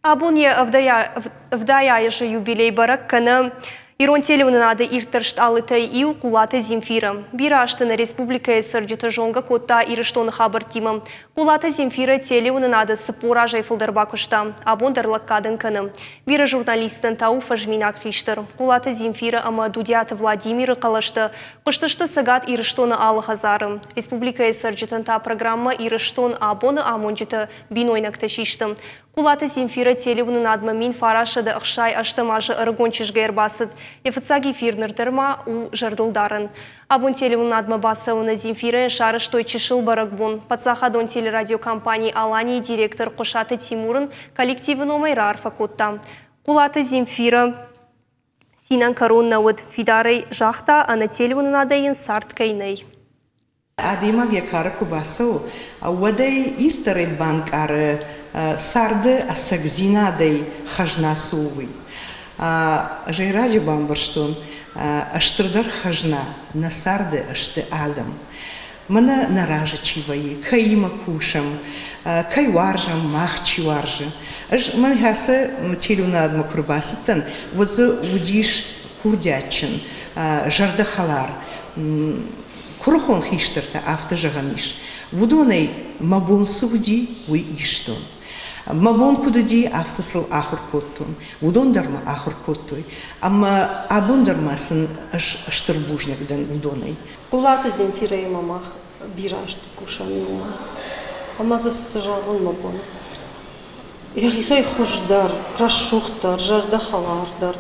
Абон йӕ 70 азы юбилей бӕрӕг кӕны ирон телеуынынады ирддӕр стъалытӕй иу Хъулаты Земфирӕ. Бирӕ азты нӕ республикӕйы цӕрджыты зонгӕ кодта Ирыстоны хабӕрттимӕ. Хъулаты Земфирӕ телеуынынады 40 азӕй фылдӕр бакуыста, абон дӕр лӕггад ын кӕны. Бирӕ журналисттӕн та у фӕзминаг хистӕр. Хъулаты Земфирӕ ӕмӕ Дудиаты Владимиры хъӕлӕстӕ хъуыстысты Цӕгат Ирыстоны алы хӕдзары. Республикӕйы цӕрджытӕн та программӕ Ирыстон абоны амонджытӕ бинойнӕгтӕ систы. Хъулаты Земфирӕ телеуынынадмӕ 1968 азы ӕрыгон чызгӕй ӕрбацыд. Йӕ фыццаг эфир ныр дӕр ма у зӕрдылдарӕн. Абон телеуынынадмӕ бацӕуыны Земфирӕйӕн сарӕзтой чысыл бӕрӕгбон. Паддзахадон телерадиокомпани «Алани»-йы директор Хъуысаты Тимур ын коллективы номӕй раарфӕ кодта. Хъулаты Земфирӕ цинӕн кӕрон нӕ уыд, фидарӕй загъта, ӕнӕ телеуынынадӕй йын цард кӕй нӕй. Адӕймаг йӕ кары куы бацӕуы, уӕд ӕй ирддӕрӕй банкъары царды ӕцӕгдзинадӕй хӕзна цы у, уый. Ӕз ӕй раджы бамбӕрстон, стырдӕр хӕзна нӕ царды сты адӕм. Мӕнӕ нӕ разы чи вӕййы, кӕимӕ кусӕм, кӕй уарзӕм, мах чи уарзы. Ӕз мӕн хӕцы телеуынадмӕ куы рбацыдтӕн, уӕд дзы уыдис курдиатджын, зӕрдӕхӕлар Куырыхон хистӕртӕ афтӕ зӕгъӕн ис, уыдонӕй мӕ бон цы уыди, уый истон. Мӕ бон куыд уыди, афтӕ сыл ахуыр кодтон. Уыдон дӕр мӕ ахуыр кодтой. Ӕмӕ абон дӕр ма сын ӕз стыр бузныг дӕн уыдонӕй. Хъулаты Земфирӕимӕ мах бирӕ азты кусӕм иумӕ. Ӕмӕ дзы цы зӕгъон мӕ бон? Йӕхицӕй хуыздӕр, рӕсугъддӕр, зӕрдӕхӕлардӕр,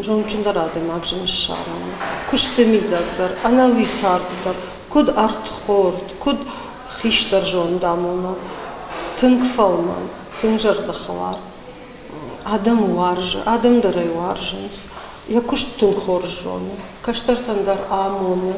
зондджындӕр адӕймаг зын ссарӕн у. Куысты мидӕг дӕр, ӕнӕуи царды дӕр, куыд ӕрдхорд, куыд хистӕр зондамонӕг, тынг фӕлмӕн, тынг зӕрдӕхӕлар. Адӕмы уарзы, адӕм дӕр ӕй уарзынц. Йӕ куыст тынг хорз зоны, кӕстӕртӕн дӕр амоны.